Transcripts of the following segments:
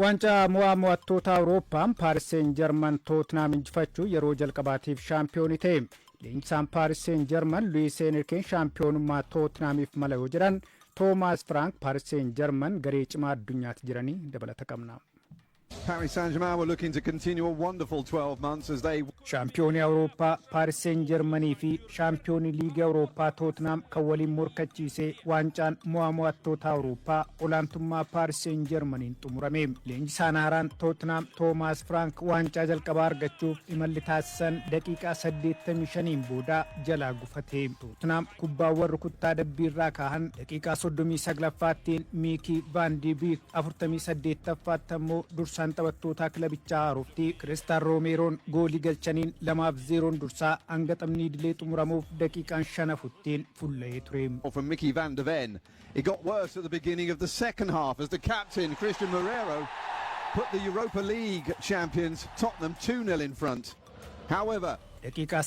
Waancaa mo'aa mo'attoota Awurooppaan Paaris Seen Jarman Tootnaam injifachuu yeroo jalqabaatiif shaampiyoonii ta'e. Leenjisaan Paaris Seen Jarman Luwiis Enrikeen shaampiyoonummaa Tootnaamiif mala yoo jedhan, Toomaas Firaank Paaris Seen Jarman garee cimaa addunyaati jiranii dabalata qabna. Paris Saint-Germain were looking to continue a wonderful 12 months as they Shaampiyoonii Awurooppaa Paaris Seen Jarmanii fi shaampiyoonii Liigii Awurooppaa Tootnaam kan waliin morkachiise waancaan mo'aa mo'attoota Awurooppaa olaantummaa Paaris Seen Jarmaniin xumurame. Leenjisaan haaraan Tootnaam Toomaas Firaank waancaa jalqabaa argachuuf imalli taasisan daqiiqaa 85n booda jalaa gufate. Tootnaam kubbaawwan rukuttaa adabbiirraa kaahan daqiiqaa 39ffaattiin Miikii Vaandii Biik, 48ffaatti ammoo dursaan taphattootaa kilabichaa haarofti Kiristaan Roomeeroon goolii galchaniin 2 fi 0n dursaa hanga taphni idilee xumuramuuf daqiiqaan 5 hafuttiin fulla'ee ture. From Mickey van de Ven. It got worse at the beginning of the second half as the captain, Christian Marrero, put the Europa League champions Tottenham 2-0 in front. However, Daqiiqaa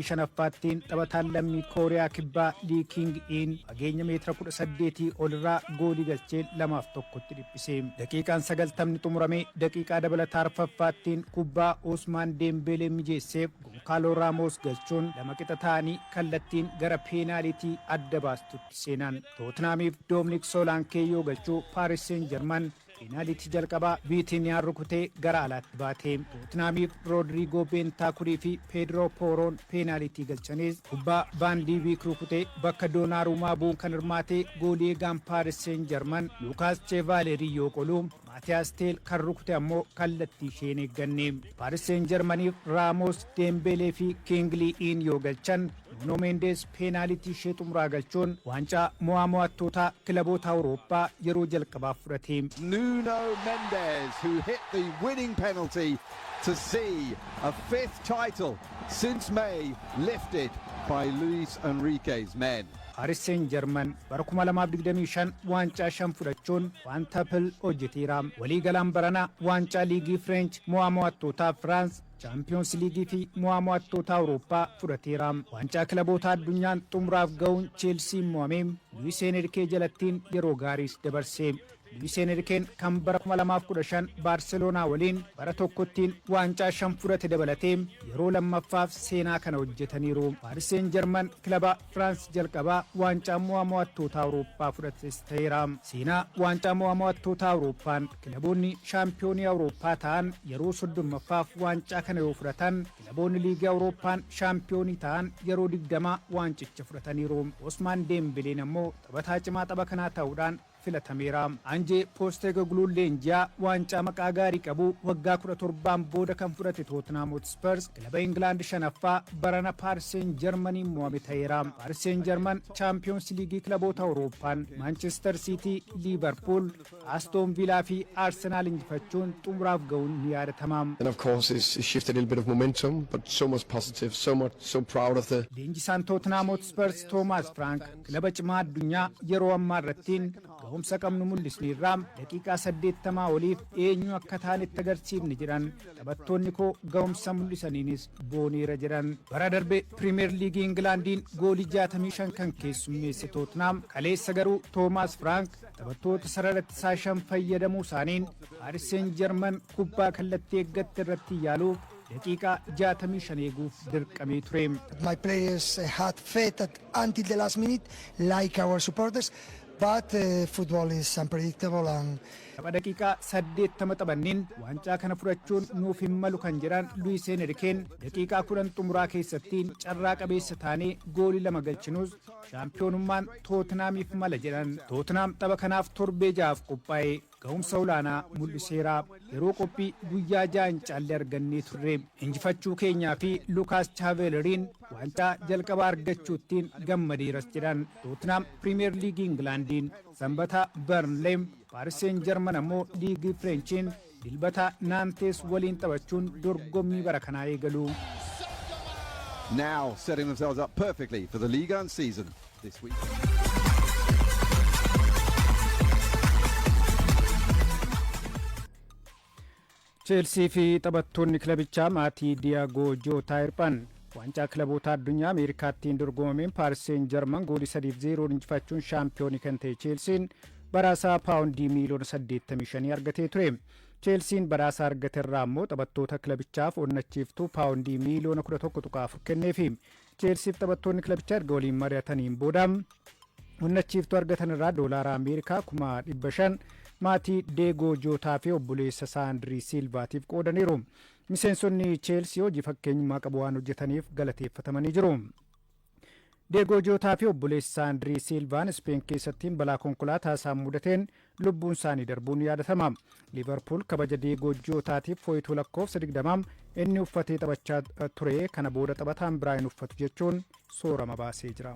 85ffaattiin taphataan lammii Kooriyaa Kibbaa Lii King In fageenya meetira 18 olirraa goolii galchee 2f 1tti dhiphise. Daqiiqaan 90ni xumurame daqiiqaa dabalataa arfaffaattiin kubbaa Osmaan Deembeelee mijeesseef Gonkaaloo Raamos galchuun 2 qixa ta'anii kallattiin gara peenaalitii adda baastutti seenan. Tootnaamiif Doomnik Soolaankee yoo galchuu, Paaris Seen Jarman peenaalitii jalqabaa Viitiniyaan rukutee gara alaatti baate. Tootnaamiif Roodriigoo Beentaakurii fi Peedroo Pooroon peenaalitii galchanis, kubbaa Vaandiibiik rukutee bakka Doonaarumaa bu'uun kan hirmaate goolii eegaan Paaris Seen Jarman Luukaas Cheevaalerii yoo qolu, Maatiyaas Teel kan rukute ammoo kallattii isheen eegganne. Paaris Seen Jarmaniif Raamos, Deembeelee fi Kiinglii Iin yoo galchan, Nuunoo Meendees peenaalitii ishee xumuraa galchuun waancaa mo'aa mo'attootaa kilaboota Awurooppaa yeroo jalqabaaf fudhate. Nuno Mendes, who hit the winning penalty to see a fifth title since May lifted by Luis Enrique's men. Paaris Seen Jarman bara 2025 waancaa shan fudhachuun waan tapil hojjeteera. Waliigalaan barana waancaa Liigii Fireench, mo'aa mo'attootaa Firaans, Chaampiyoons Liigii fi mo'aa mo'attoota Awurooppaa fudhateera. Waancaa kilaboota addunyaan xumuraaf ga'uun Cheelsiin mo'amee Luis Enriquee jalattiin yeroo gaariis dabarse. Luis Enriqueen kan bara 2015 Baarseloonaa waliin bara tokkottiin waancaa shan fudhate dabalatee yeroo lammaffaaf seenaa kana hojjetaniiru. Paaris Seen Jarman kilaba Firaans jalqabaa waancaa mo'aa mo'attoota Awurooppaa fudhates ta'eera. Seenaa waancaa mo'aa mo'attoota Awurooppaan kilaboonni shaampiyoonii Awurooppaa ta'an yeroo 30ffaaf waancaa kana yoo fudhatan, kilaboonni liigii Awurooppaan shaampiyoonii ta'an yeroo 20 waancicha fudhataniiru. Osmaan Deembeleen ammoo taphataa cimaa tapha kanaa ta'uudhaan filatameera. Anjee Poosteegogluun leenji'aa waancaa maqaa gaarii qabu waggaa 17n booda kan fudhate Tootnaam Hotspurs kilaba Ingilaand shanaffaa barana Paaris Seen Jarmaniin mo'ame ta'eera. Paaris Seen Jarman Chaampiyoons Liigii kilaboota Awurooppaan Maanchestar Siitii, Liivarpuul, Astoon Viilaa fi Arsenaal injifachuun xumuraaf ga'uun ni yaadatama. And of course, it's shifted a little bit of momentum, but so much positive, so much, so proud of the. Leenjisaan Tootnaam Hotspurs Toomaas Firaank kilaba cimaa addunyaa yeroo ammaa irrattiin ga'umsa qabnu mul'isneerraa, daqiiqaa 80 oliif eenyu akka taanetti agarsiifne jedhan. Taphattoonni koo ga'umsa mul'isaniinis booneera jedhan. Bara darbe Pirimeer Liigii Ingilaandiin goolii 65 kan keessummeesse Tootnaam kaleessa garuu Toomaas Firaank taphattoota sarara ittisaa shan fayyadamuu isaaniin Paaris Seen Jarman kubbaa kallattii eeggatte irratti yaaluuf daqiiqaa 65 eeguuf dirqamee ture. My players had faith until the last minute, like our supporters, but football is unpredictable and Tapha daqiiqaa 80 taphanneen waancaa kana fudhachuun nuuf hin malu kan jedhan Luis Enriqueen, daqiiqaa 10 xumuraa keessattiin carraa qabeessa taanee goolii lama galchinus shaampiyoonummaan Tootnaamiif mala jedhan. Tootnaam tapha kanaaf torbee 6f qophaa'e ga'umsa olaanaa mul'iseera. Yeroo qophii guyyaa 6 hin caalle argannee turre. Injifachuu keenyaa fi Lukaas Chaaveeleriin waancaa jalqabaa argachuuttiin gammadeeras jedhan. Tootnaam Piriimeer Liigii Ingilaandiin Sanbata Burnley, Paaris Seen Jarman ammoo Liigii Fireenchiin Dilbata Naantees waliin taphachuun dorgommii bara kanaa eegalu. Now setting themselves up perfectly for the Ligue 1 season this week. Cheelsii fi taphattoonni kilabichaa maatii Diyaagoo Jootaa hirphan. Waancaa kilaboota addunyaa Ameerikaattiin dorgomameen Paaris Seen Jarman goolii 3f 0n injifachuun shaampiyoonii kan ta'e Cheelsiin Badhaasa paawundii miiliyoona 85 argatee ture. Cheelsiin badhaasa argate irraa immoo taphattoota kilabichaaf onnachiiftuu paawundii miiliyoona 11.4 kenneefi. Cheelsiif taphattoonni kilabichaa erga waliin mari'ataniin booda onnachiiftuu argatan irraa doolaara Ameerikaa 500,000 maatii Deegoo Jootaa fi obboleessa Saandirii Siilvaatiif qoodaniiru. Miseensonni Cheelsii hojii fakkeenyummaa qabu waan hojjetaniif galateeffatamanii jiru. Deegoo Jootaa fi obboleessi Saandirii Siilvaan Ispeen keessatti balaa konkolaataa isaan mudateen lubbuun isaanii darbuun yaadatama. Liivarpuul kabaja Deegoo Jootaatiif fooyituu lakkoofsa 20 inni uffatee taphachaa ture kana booda taphataan biraa hin uffatu jechuun soorama baasee jira.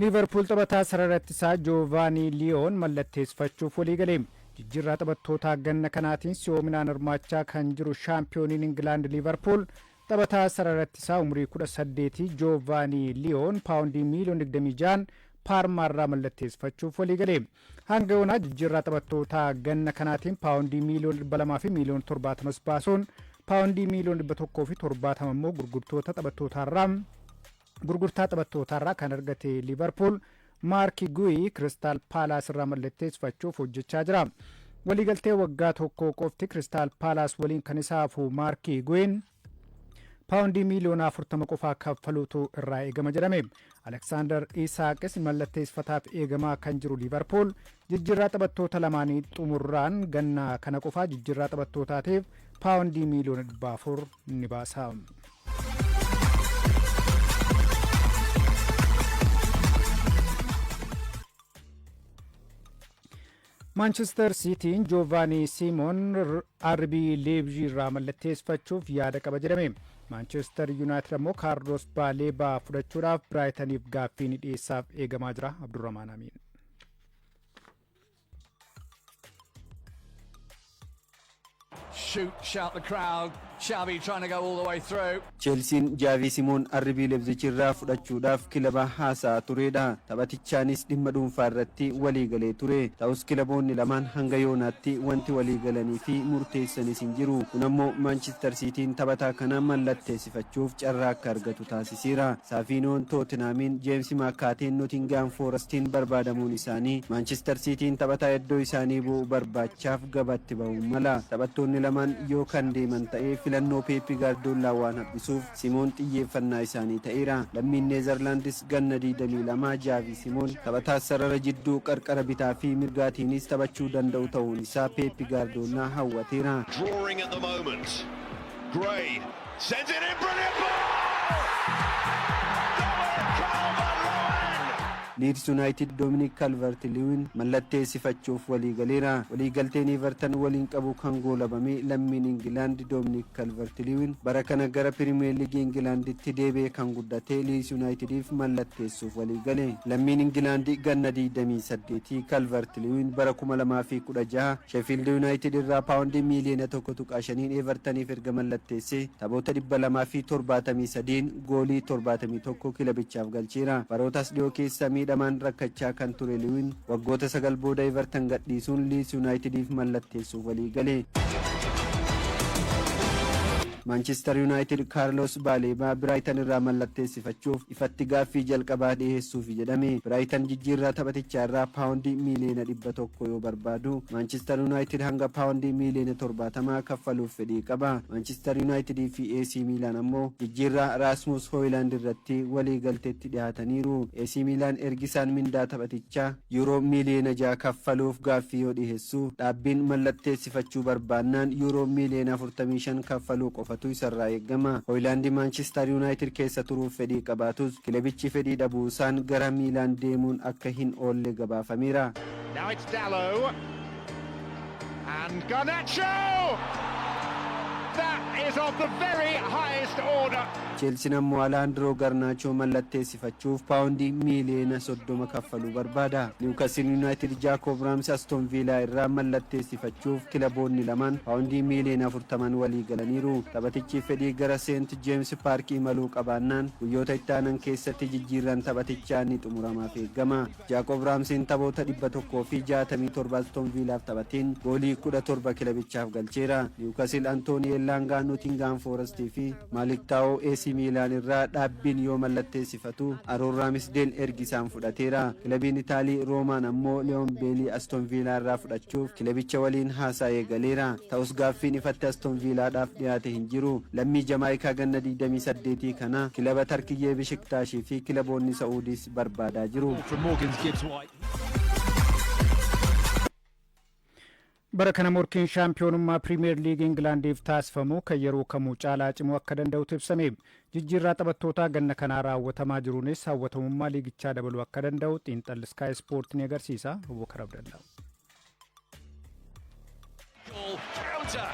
Liivarpuul taphataa sarara ittisaa Joovaanii Liyoon mallatteessifachuuf walii galee. Jijjiirraa taphattootaa ganna kanaatiin si'oominaan hirmaachaa kan jiru shaampiyooniin Ingilaand Liivarpuul taphataa sarara ittisaa umurii 18 Joovaanii Liyoon paawundii miiliyoona 26 Paarmaarraa mallatteessifachuuf walii galee. Hanga yoonaa jijjiirraa taphattootaa ganna kanaatiin paawundii miiliyoona 200 fi miiliyoona 70 baasuun paawundii miiliyoona 170 immoo gurgurtoota taphattootaarraa gurgurtaa taphattootaarraa kan argate Liivarpuul Maarki Guyi Kiristaal Paalaas irraa mallatteessifachuuf hojjechaa jira. Waliigaltee waggaa tokko qofti Kiristaal Paalaas waliin kan isa hafu Maarki Guyiin paawundii miiliyoona 40 qofaa kaffaluutu irraa eegama jedhame. Aleksaandar Isaaqis mallatteessifataaf eegamaa kan jiru Liivarpuul jijjiirraa taphattoota lamaanii xumurraan ganna kana qofaa jijjiirraa taphattootaatiif paawundii miiliyoona 400 ni baasa. Maanchestar Siitiin Joovanii Simoon RB Leepzii irraa mallatteessifachuuf yaada qaba jedhame. Maanchestar Yuunaayitid ammoo Kaarlos Baaleebaa fudhachuudhaaf Biraayitaniif gaaffii ni dhiyeessaaf eegamaa jira. Abdurrahmaan Amiin. Shoot, shout the crowd. Xavi trying to go all the way through. Cheelsiin Jaavii Simoon RB Leipzig irraa fudhachuudhaaf kilaba haasaa turedha. Taphatichaanis dhimma dhuunfaa irratti walii galee ture. Ta'us kilaboonni lamaan hanga yoonaatti wanti walii galanii fi murteessanis hin jiru. Kun ammoo Maanchister Siitiin taphataa kana mallatteessifachuuf carraa akka argatu taasiseera. Saafiinoon Tootenaamiin, Jeemsi Maakaatiin Notingaam Foorastiin barbaadamuun isaanii Maanchister Siitiin taphataa iddoo isaanii bu'u barbaachaaf gabaatti ba'uun mala. Taphattoonni lamaan yoo kan deeman ta'ee filannoo Peeppi Gaardoollaa waan hambisuuf Simoon xiyyeeffannaa isaanii ta'eera. Lammiin Neezerlaandis ganna 22 Jaavi Simoon taphataa sarara jidduu qarqara bitaa fi mirgaatiinis taphachuu danda'u ta'uun isaa Peeppi Gaardoollaa hawwateera. Drawing at the moment. Gray sends it in. Brilliant ball! Dominic Calvert-Lewin! Leeds United Dominic Calvert-Lewin mallatteessifachuuf walii galeera. Waliigalteen Everton waliin qabu kan goolabame lammiin Ingilaand Dominic Calvert-Lewin bara kana gara Pirimeer Liigii Ingilaanditti deebi'ee kan guddate Leeds Unitediif mallatteessuuf walii gale. Lammiin Ingilaand ganna 28 Calvert-Lewin bara 2016 Sheffield United irraa paawundii miiliyoona 1.5 Evertoniif erga mallatteesse taphoota 273 goolii 71 kilabichaaf galcheera. Barootas dhiyoo keessa miidhamaan rakkachaa kan ture Lewin waggoota 9 booda Everton gadhiisuun Leeds Unitediif mallatteessuuf walii gale. Manchester United Carlos Baleba Brighton irraa mallatteessifachuuf ifatti gaaffii jalqabaa dhiyeessuuf jedhame. Brighton jijjiirraa taphatichaa irraa paawundii miiliyoona 100 yoo barbaadu, Manchester United hanga paawundii miiliyoona 70 kaffaluuf fedhii qaba. Manchester United fi AC Milan ammoo jijjiirraa Rasmus Højlund irratti walii galteetti dhiyaataniiru. AC Milan ergisaan mindaa taphatichaa yuuroo miiliyoona 6 kaffaluuf gaaffii yoo dhiyeessu, dhaabbiin mallatteessifachuu barbaannaan yuuroo miiliyoona 45 kaffaluu qofatu isarraa eegama. Højlund Manchester United keessa turuuf fedhii qabaatus kilabichi fedhii dhabuusaan gara Miilaan deemuun akka hin oolle gabaafameera. Now it's Dalot. And Garnacho! That is of the very highest order. Cheelsiin ammoo Alejandro Garnaachoo mallatteessifachuuf paawundii miiliyoona 30 kaffaluu barbaada. Niwukasil Yuunaayitid Jaakob Raamsi Aston Viilaa irraa mallatteessifachuuf kilaboonni lamaan paawundii miiliyoona 40 walii galaniiru. Taphatichi fedhii gara Seent Jeems Paarkii imaluu qabaannaan guyyoota itti aanan keessatti jijjiirraan taphatichaa ni xumuramaaf eegama. Jaakob Raamsiin taphoota 167 Aston Viilaaf taphateen goolii 17 kilabichaaf galcheera. Niwukasil Antoonii Ellaangaa Nootingaam Foorestii fi Maalik Taa'oo AC Miilaan irraa dhaabbiin yoo mallatteessifatu, Aroon Raamisdeel ergi isaan fudhateera. Kilabiin Itaalii Roomaan ammoo Leeyoon Beelii Aston Viilaa irraa fudhachuuf kilabicha waliin haasaa eegaleera. Ta'us gaaffiin ifatti Aston Viilaadhaaf dhiyaate hin jiru. Lammii Jamaayikaa ganna 28 kana kilaba Tarkiyyee Bishiktaashii fi kilaboonni Sa'uudiis barbaadaa jiru. From Morgan's Gibbs White. Bara kana morkiin shaampiyoonummaa Piriimeer Liigii Ingilaandiif taasifamu kan yeroo kamuu caalaa cimuu akka danda'utu ibsame. Jijjiirraa taphattootaa ganna kanaa raawwatamaa jiruunis hawwatamummaa liigichaa dabaluu akka danda'u xiinxalli Sky Sport ni agarsiisa. Abubakar Abdallaa. Goal counter.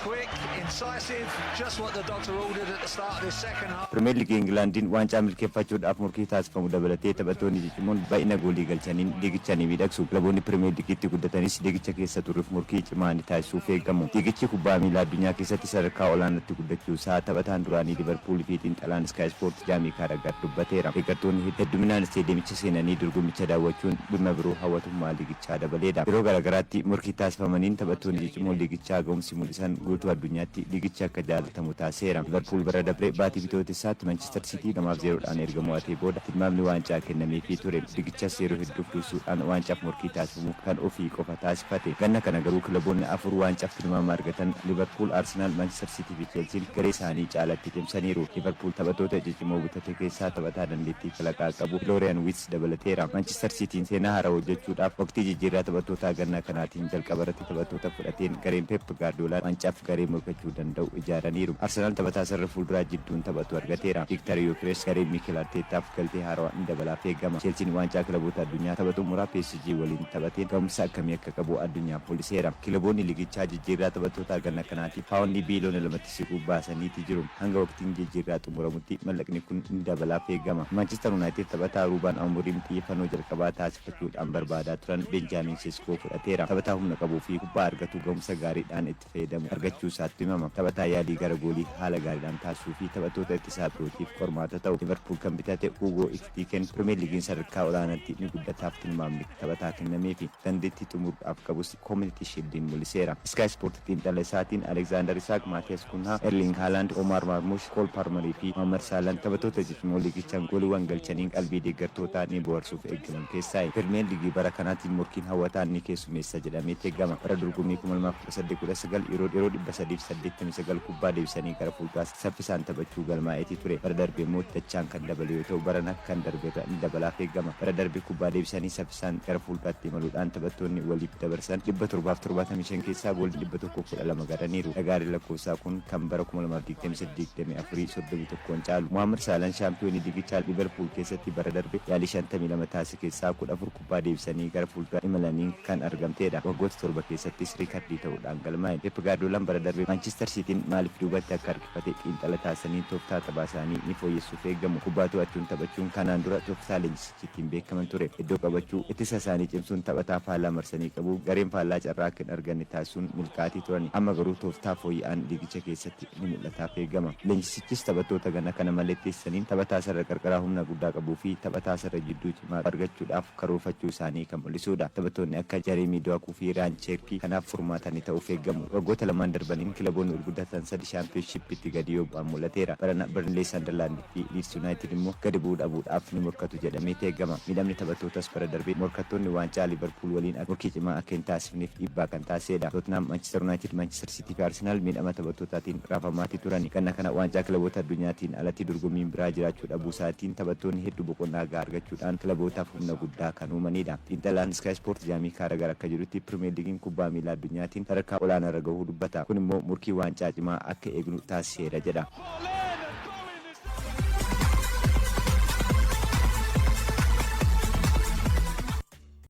Quick, incisive, just what the doctor ordered at the start of this second half. Pirimeer Liigii Ingilaandiin waancaa milkeeffachuudhaaf morkii taasifamu dabalatee taphattoonni ciccimoon baay'ina goolii galchaniin liigicha ni miidhagsu. Kilaboonni Pirimeer Liigiitti guddatanis liigicha keessa turuuf morkii cimaa ni taasisuuf eegamu. Liigichi kubbaa miilaa addunyaa keessatti sadarkaa olaanaatti guddachuu isaa taphataan duraanii Liverpool fi xiinxalaan Sky Sport Jaamii Kaaragar dubbateera. Deeggartoonni hedduminaan isteediyeemicha seenanii dorgommicha daawwachuun dhimma biroo hawwatummaa liigichaa dabaleedha. Yeroo garaagaraatti morkii taasifamaniin taphattoonni ciccimoon liigichaa ga'umsi mul'isan guutuu addunyaatti liigichi akka jaallatamu taasiseera. Liverpool bara darbe baatii Bitootessaatti Manchester City 2-0dhaan erga mo'atee booda tilmaamni waancaa kennameefii ture. Liigichas yeroo hedduuf dursuudhaan waancaaf morkii taasifamu kan ofii qofa taasifate. Ganna kana garuu kilaboonni afur waancaaf tilmaama argatan, Liverpool, Arsenal, Manchester City fi Chelsea, garee isaanii caalatti cimsaniiru. Liverpool taphattoota ciccimoo bitate keessaa taphataa dandeettii kalaqaa qabu Florian Wirtz dabalateera. Manchester Cityin seenaa haaraa hojjechuudhaaf waqtii jijjiirraa taphattootaa ganna kanaatiin jalqaba irratti taphattoota fudhateen gareen Pep Guardiola waancaaf garee morkachuu danda'u ijaaraniiru. Arsenal taphataa sarara fuulduraa jidduun taphatu argateera. Victor Gyökeres garee Mikel Artetaaf galtee haarawaa ni dabalaaf eegama. Chelsiin waancaa kilaboota addunyaa tapha xumuraa PSG waliin taphateen ga'umsa akkamii akka qabu addunyaaf mul'iseera. Kilaboonni ligichaa jijjiirraa taphattootaa ganna kanaatiif paawundii biiliyoona 2tti siquu baasaniiti jiru. Hanga waqtiin jijjiirraa xumuramutti mallaqni kun ni dabalaaf eegama. Manchester United taphataa Ruuban Amorim xiyyeeffannoo jalqabaa taasifachuudhaan barbaadaa turan Benjaamin Sesko fudhateera. Taphataa humna qabuu fi kubbaa argatu ga'umsa gaariidhaan itti fayyadamu argachuu isaatti himama. Taphataa yaalii gara goolii haala gaariidhaan taasisuu fi taphattoota ittisaa birootiif qormaata ta'u. Liverpool kan bitate Hugo Ekitiken Premier Liigiin sadarkaa olaanaatti ni guddataaf tilmaamni taphataa kennamee fi dandeettii xumuruudhaaf qabus Community Shieldiin mul'iseera. Sky Sport xiinxala isaatiin Alexander Isak, Maatias Kunha, Erling Haaland, Omar Marmoush, Cole Palmer fi Mohamed Salah taphattoota ciccimoo liigichaan gooliiwwan galchaniin qalbii deeggartootaa ni bohaarsuuf eegaman keessaa. Premier Liigii bara kanaatiin morkiin hawwataan ni keessummeessa jedhamee eegama. Bara dorgommii 2018-19 yeroo 389 kubbaa deebisanii gara fuulduraas saffisaan taphachuu galmaa'eetii ture. Bara darbe immoo dachaan kan dabale yoo ta'u, barana kan darbe ni dabalaaf eegama. Bara darbe kubbaa deebisanii saffisaan gara fuulduraatti imaluudhaan taphattoonni waliif dabarsan 775 keessaa goolii 112 galaniiru. Dhagaalee lakkoofsaa kun kan bara 2023-24 31 caalu. Mohaammed Saalaan shaampiyoonii liigichaa Liverpool keessatti bara darbe yaalii 52 taasise keessaa 14 kubbaa deebisanii gara fuulduraa imalaniin kan argamtedha. Waggoota 7 keessattis riikardii ta'uudhaan galmaa'e. Pep Guardiolaan bara darbe Manchester Cityin maaliif duubatti akka harkifate xiinxala taasisanii tooftaa taphaa isaanii ni fooyyessuuf eegamu. Kubbaa to'achuun taphachuun kanaan dura tooftaa leenjisichi ittiin beekaman ture. Iddoo qabachuu, ittisa isaanii cimsuun, taphataa faallaa marsanii qabu, gareen faallaa carraa akka hin arganne taasisuun milkaa'atii turani. Amma garuu tooftaa fooyya'aan liigicha keessatti ni mul'ataaf eegama. Leenjisichis taphattoota gana kana mallatteessaniin taphataa sarara qarqaraa humna guddaa qabuu fi taphataa sarara jidduu cimaa argachuudhaaf karoorfachuu isaanii kan mul'isudha. Taphattoonni akka Jareemii Doakuu fi Raan Cheerkii kanaaf furmaata ni ta'uuf eegamu. Waggoota lamaan darbaniin kilaboonni gurguddatan sadi Shaampiyoonshiippitti gadi yoo bu'an mul'ateera. Barana Burnley, Sunderland fi Leeds United immoo gadi bu'uu dhabuudhaaf ni morkatu jedhamee eegama. Miidhamni taphattootas bara darbee morkattoonni waancaa Liverpool waliin morkii cimaa akka hin taasifneef dhiibbaa kan taasisedha. Tottenham, Manchester United, Manchester City fi Arsenal miidhama taphattootaatiin raafamaatii turan. Ganna kana waancaa kilaboota addunyaatiin alatti dorgommiin biraa jiraachuu dhabuu isaatiin taphattoonni hedduu boqonnaa gahaa argachuudhaan kilabootaaf humna guddaa kan uumanidha. Xiinxalaan Sky Sport Jaamii Kaaragar akka jedhutti, Premier Liigiin kubbaa miilaa addunyaatiin sadarkaa olaanaa irra gahuu dubbata. Kun immoo morkii waancaa cimaa akka eegnu taasiseera jedha.